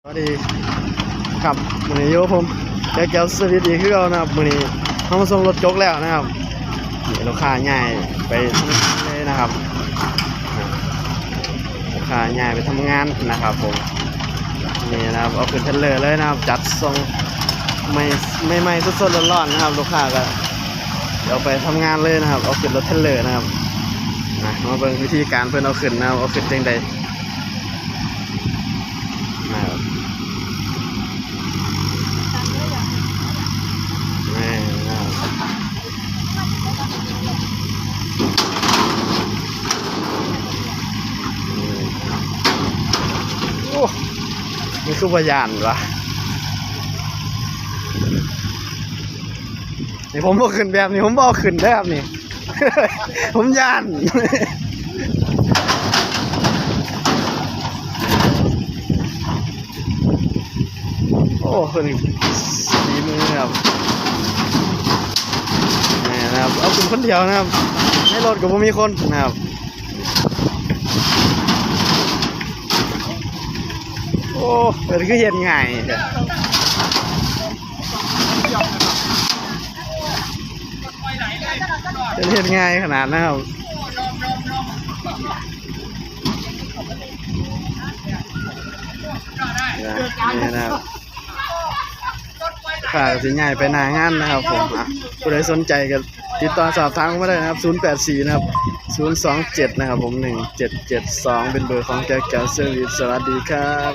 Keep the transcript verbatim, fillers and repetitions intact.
สวัสดีครับ มื้อนี้อยู่ผมแก้วแก้วสวิตอีกคือเก่านะครับ มื้อนี้เฮามาส่งรถจกแล้วนะครับ นี่ลูกค้าย้ายไปทำงานเลยนะครับ ลูกค้าย้ายไปทำงานนะครับผม นี่นะครับ เอาขึ้นเทรลเลอร์เลยนะครับ จัดส่งใหม่ใหม่ๆสดๆร้อนๆนะครับ ลูกค้าก็เอาไปทำงานเลยนะครับ เอาขึ้นรถเทรลเลอร์นะครับ นะ มาเบิ่งวิธีการเพิ่นเอาขึ้นนะครับ เอาขึ้นจั่งใด นะครับ แม่นะครับ โอ้ นี่คือบ่ย่านวะ นี่ผมบ่ขึ้นแบบนี้ ผมบ่เอาขึ้นเด้อครับนี่ ผมย่าน โอ้ เพิ่นฝีมือนะครับ นี่นะครับ เอาขึ้นคนเดียวนะครับ ในรถก็บ่มีคนนะครับ โอ้ เพิ่นคือเฮ็ดง่ายแท้ เพิ่นเฮ็ดง่ายขนาดนะครับ นี่นะครับ ลูกค้าก็สิย้ายไปหน้างานนะครับผม อ่ะ ผู้ใดสนใจก็ติดต่อสอบถามเข้ามาได้นะครับ ศูนย์แปดสี่ นะครับ ศูนย์สองเจ็ด นะครับผม หนึ่งเจ็ดเจ็ดสอง เป็นเบอร์ของแก้วแก้วเซอร์วิส สวัสดีครับ